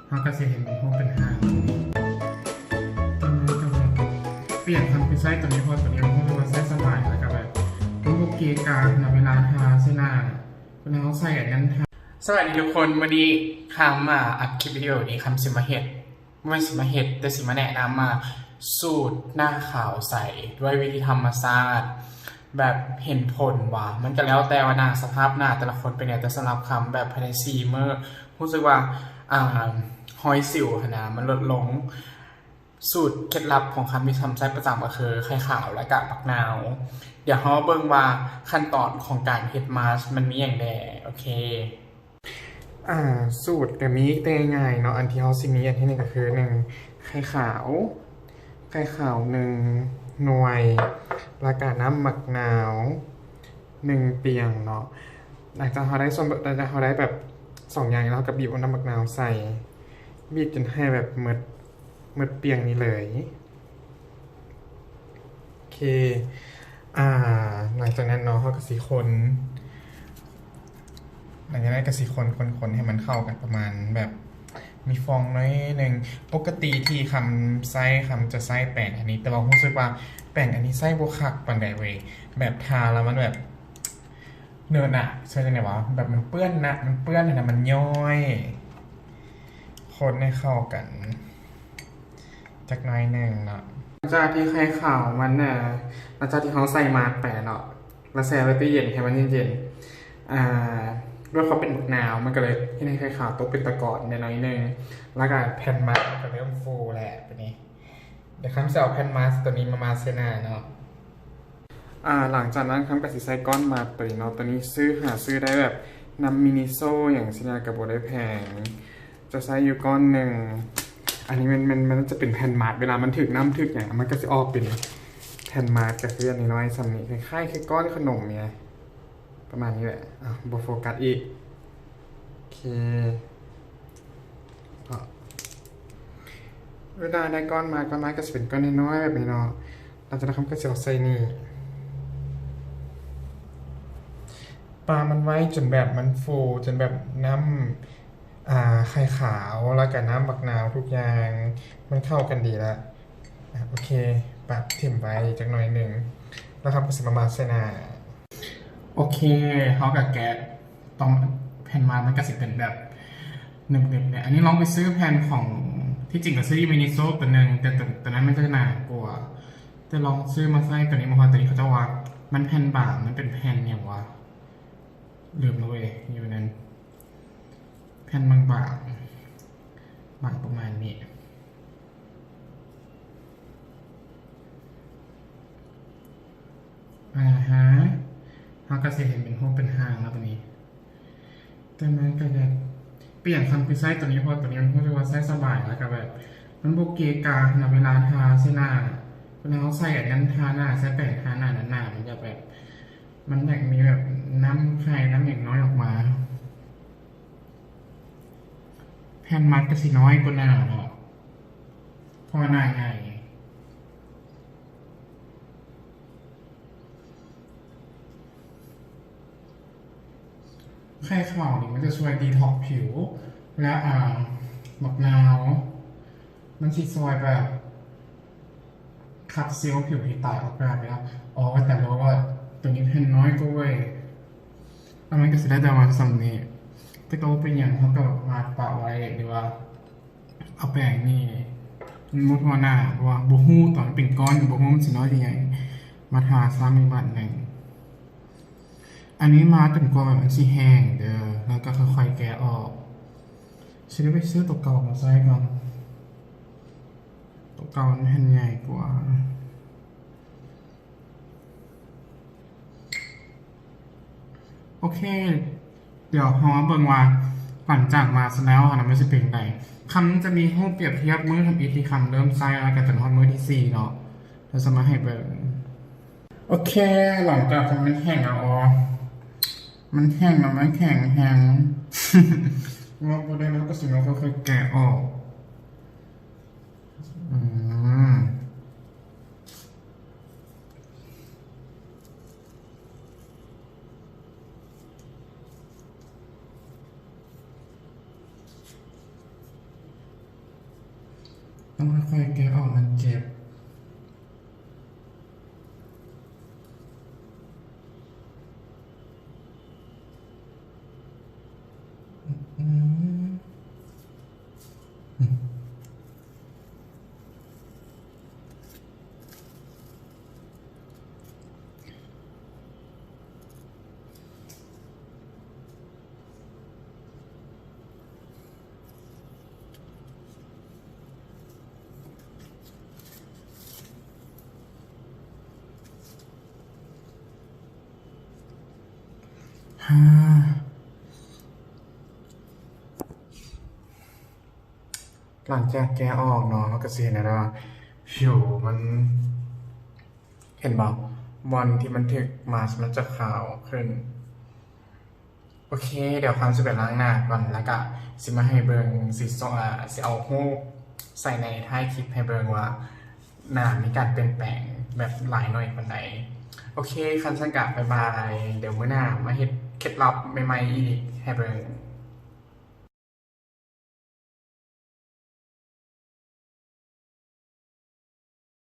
ເຮົາກໍຊິເຮັດເປັນຮູບເປັນຮ່າງ. ຕອນນີ້ກໍແບບປ່ຽນຄຳຄືໃຊ້ຕົວນີ້ ເພາະວ່າຕົວນີ້ມັນຮູ້ສຶກວ່າໃຊ້ສະບາຍ ແລ້ວກໍແບບມັນບໍ່ເກະກະນະ ເວລາທາໃສ່ໜ້າ ເວລາເຮົາໃສ່ອັນນັ້ນທາ. ສະບາຍດີທຸກຄົນ, ມື້ນີ້ຄຳມາອັດຄລິບວິດີໂອນີ້ ຄຳຊິມາເຮັດ ບໍ່ແມ່ນຊິມາເຮັດ ແຕ່ຊິມາແນະນຳວ່າສູດໜ້າຂາວໃສດ້ວຍວິທີທຳມະຊາດ ແບບເຫັນຜົນຫວາ? ມັນກໍແລ້ວແຕ່ວ່າໜ້າ ສະພາບໜ້າແຕ່ລະຄົນເປັນແນວໃດ, ແຕ່ສຳລັບຄຳແບບພາຍໃນສີ່ມື້ ຮູ້ສຶກວ່າ ອ່າ ຮອຍສິວຫັ້ນນະ ມັນຫຼຸດລົງ. ສູດເຄັດລັບຂອງຄຳທີ່ຄຳໃຊ້ປະຈຳກໍຄືໄຂ່ຂາວ ແລະກະບັກນາວ. ດຽວເຮົາມາເບິ່ງວ່າຂັ້ນຕອນຂອງການເຮັດມາສມັນມີຫຍັງແດ່. ໂອເຄ. ອ່າ ສູດກໍມີແຕ່ງ່າຍເນາະ, ອັນທີ່ເຮົາຊິມີອັນທີໜຶ່ງກໍຄື ໜຶ່ງ ໄຂ່ຂາວ ໄຂ່ຂາວໜຶ່ງໜ່ວຍ ແລ້ວກໍນ້ຳໝາກນາວໜຶ່ງປ່ຽງເນາະ. ຫຼັງຈາກເຮົາໄດ້ສ່ວນ ຫຼັງຈາກເຮົາໄດ້ແບບສອງຢ່າງແລ້ວ ເຮົາກໍບີບເອົານ້ຳໝາກນາວໃສ່ ບີບຈົນໃຫ້ແບບໝົດ ໝົດປ່ຽງນີ້ເລີຍ. ໂອເຄ ອ່າ ຫຼັງຈາກນັ້ນເນາະ ເຮົາກໍຊິຄົນ ຫຼັງຈາກນັ້ນກໍຊິຄົນໆໆ ໃຫ້ມັນເຂົ້າກັນ ປະມານແບບມີຟອງໜ້ອຍໜຶ່ງ. ປົກກະຕິທີ່ຄຳໃຊ້ ຄຳຈະໃຊ້ແປງອັນນີ້ ແຕ່ວ່າຮູ້ສຶກວ່າແປງອັນນີ້ໃຊ້ບໍ່ຄັກປານໃດເວີຍ, ແບບທາແລ້ວມັນແບບ ເນີນນະ ເອີ້ນຈັ່ງໃດວະ ແບບມັນເປື້ອນນະ ມັນເປື້ອນຫັ້ນນະ ມັນຍ້ອຍ. ຄົນໃຫ້ເຂົ້າກັນຈັກໜ້ອຍໜຶ່ງເນາະ. ຫຼັງຈາກທີ່ໄຂ່ຂາວມັນ ເອີ ຫຼັງຈາກທີ່ເຮົາໃສ່ມາສໄປເນາະ ແລ້ວແຊ່ໄວ້ຕູ້ເຢັນໃຫ້ມັນເຢັນໆ ອ່າ ດ້ວຍຄວາມເປັນບັກນາວ ມັນກໍເລີຍເຮັດໃຫ້ໄຂ່ຂາວຕົກເປັນຕະກອນໄດ້ໜ້ອຍໜຶ່ງ ແລ້ວກໍແຜ່ນມາສມັນກໍເລີ່ມຟູແລ້ວບາດນີ້. ດຽວຄຳຊິເອົາແຜ່ນມາສຕົວນີ້ມາມາສໃສ່ໜ້າເນາະ. ອ່າ ຫຼັງຈາກນັ້ນຄຳກໍຊິໃຊ້ກ້ອນມາສຕົວນີ້ເນາະ, ຕົວນີ້ຊື້ ຫາຊື້ໄດ້ແບບນຳມິນິໂຊຫຍັງຊີ້ນະ ກໍບໍ່ໄດ້ແພງ. ຈະໃຊ້ຢູ່ກ້ອນໜຶ່ງ. ອັນນີ້ແມ່ນ ແມ່ນ ມັນຈະເປັນແຜ່ນມາສ ເວລາມັນຖືກນ້ຳຖືກຫຍັງ ມັນກໍຊິອອກເປັນແຜ່ນມາສ ກໍຄືອັນນ້ອຍໆສ່ຳນີ້ ຄ້າຍໆຄືກ້ອນຂະໜົມນີ້ນະ. ປະມານນີ້ແຫຼະ. ເອົາ ບໍ່ໂຟກັສອີກ. ໂອເຄ ເວລາໄດ້ກ້ອນມາ ກ້ອນມາກໍຊິເປັນກ້ອນນ້ອຍໆແບບນີ້ເນາະ. ຫຼັງຈາກນັ້ນຄຳກໍຊິເອົາໃສ່ນີ້ ປະມັນໄວ້ຈົນແບບມັນຟູ ຈົນແບບນ້ຳ ອ່າ ໄຂ່ຂາວ ແລ້ວກໍນ້ຳບັກນາວ ທຸກຢ່າງມັນເຂົ້າກັນດີລະ. ອ່າ ໂອເຄ ປະຖິ້ມໄວ້ຈັກໜ້ອຍໜຶ່ງ ແລ້ວເຮົາກໍຊິມາມາດໃສ່ໜ້າ. ໂອເຄ ເຮົາກໍແກະ ຕ້ອງ ແຜ່ນມາດມັນກໍຊິເປັນແບບໜຶບໆແຫຼະ. ອັນນີ້ລອງໄປຊື້ແຜ່ນຂອງ ທີ່ຈິງກໍຊື້ຢູ່ມິນິໂຊຕົວໜຶ່ງ ແຕ່ຕົວ ຕົວນັ້ນມັນຈະໜາກວ່າ. ແຕ່ລອງຊື້ມາໃຊ້ຕົວນີ້ ເພາະວ່າຕົວນີ້ເຂົາເຈົ້າວ່າມັນແຜ່ນບາງ ມັນເປັນແຜ່ນຫຍັງວະ ລືມແລ້ວເວີຍ ຢູ່ນັ້ນ ແຜ່ນບາງໆ ບາງປະມານນີ້. ອາຮະ ເຮົາກໍຊິເຮັດເປັນຮູບເປັນຮ່າງແລ້ວບາດນີ້. ແຕ່ມັນກໍຢາກປ່ຽນຄຳຄືໃຊ້ຕົວນີ້ ເພາະວ່າຕົວນີ້ມັນຮູ້ສຶກວ່າໃຊ້ສະບາຍ ແລ້ວກໍແບບມັນບໍ່ເກະກະນະ ເວລາທາໃສ່ໜ້າ. ເວລາເຮົາໃສ່ອັນນັ້ນທາໜ້າ ໃສ່ແປງທາໜ້າ ໜ້າມັນຢາກແບບ ມັນຢາກມີແບບນ້ຳໄຂ່ນ້ຳຫຍັງນ້ອຍອອກມາ. ແຜ່ນມາດກໍຊິນ້ອຍກວ່າໜ້າເນາະ ເພາະວ່າໜ້າໃຫຍ່. ໄຂ່ຂາວນີ້ມັນຈະຊ່ວຍດີທັອກຜິວ ແລະ ອ່າ ໝາກນາວ ມັນຊິຊ່ວຍແບບ ຂັບເຊວຜິວທີ່ຕາຍອອກໄດ້ແລ້ວ. ອໍ ແຕ່ວ່າຕົວນີ້ແຜ່ນນ້ອຍກວ່າເວີຍ. ແລ້ວມັນກໍຊິໄດ້ແຕ່ວ່າສ່ຳນີ້ ແຕ່ກໍບໍ່ເປັນຫຍັງ ເຮົາກໍມາດປະໄວ້ ຫຼືວ່າເອົາແປງນີ້ໝຸດຫົວໜ້າ ເພາະວ່າບໍ່ຮູ້ຕອນເປັນກ້ອນ ກໍບໍ່ຮູ້ມັນຊິນ້ອຍຊິໃຫຍ່ ມາທາຊ້ຳອີກບາດໜຶ່ງ. ອັນນີ້ມາດຈົນກວ່າແບບມັນຊິແຫ້ງເດີ ແລ້ວກໍຄ່ອຍໆແກະອອກ. ຊິໄດ້ໄປຊື້ຕົວເກົ່າມາໃຊ້ກ່ອນ. ຕົວເກົ່າມັນແຜ່ນໃຫຍ່ກວ່າ. ໂອເຄ ດຽວເຮົາມາເບິ່ງວ່າຫຼັງຈາກມາດແລ້ວຫັ້ນນະ ມັນຊິເປັນຈັ່ງໃດ. ຄຳຈະມີຮູບປຽບທຽບມື້ທຳອິດທີ່ຄຳເລີ່ມໃຊ້ ແລ້ວກໍຈົນຮອດມື້ທີສີ່ເນາະ. ແລ້ວຈະມາໃຫ້ເບິ່ງ. ໂອເຄ ຫຼັງຈາກທີ່ມັນແຫ້ງແລ້ວ ມັນແຫ້ງແລ້ວ ມັນແຂງແຮງ ເວົ້າບໍ່ໄດ້ແລ້ວ ກໍຊິມາຄ່ອຍໆແກະອອກ. ອືມ. ໂ ຕ້ອງຄ່ອຍໆແກະອອກ ມັນເຈັບ. ອືມ. ຫຼັງຈາກແກະອອກເນາະ ເຮົາກໍຊິເຫັນໄດ້ວ່າຜິວມັນ ເຫັນບໍ່? ບ່ອນທີ່ມັນຖືກມາສ ມັນຈະຂາວຂຶ້ນ. ໂອເຄ ດຽວຄຳຊິໄປລ້າງໜ້າກ່ອນ ແລ້ວກະຊິມາໃຫ້ເບິ່ງ ຊິສົ່ງ ອາ ຊິເອົາຮູບໃສ່ໃນທ້າຍຄລິບໃຫ້ເບິ່ງວ່າ ໜ້າມີການປ່ຽນແປງແບບຫຼາຍໜ້ອຍປານໃດ. ໂອເຄ ຄັນຊັ້ນກະບາຍບາຍ ດຽວມື້ໜ້າມາເຮັດເຄັດລັບໃໝ່ໆອີກໃຫ້ເບິ່ງ.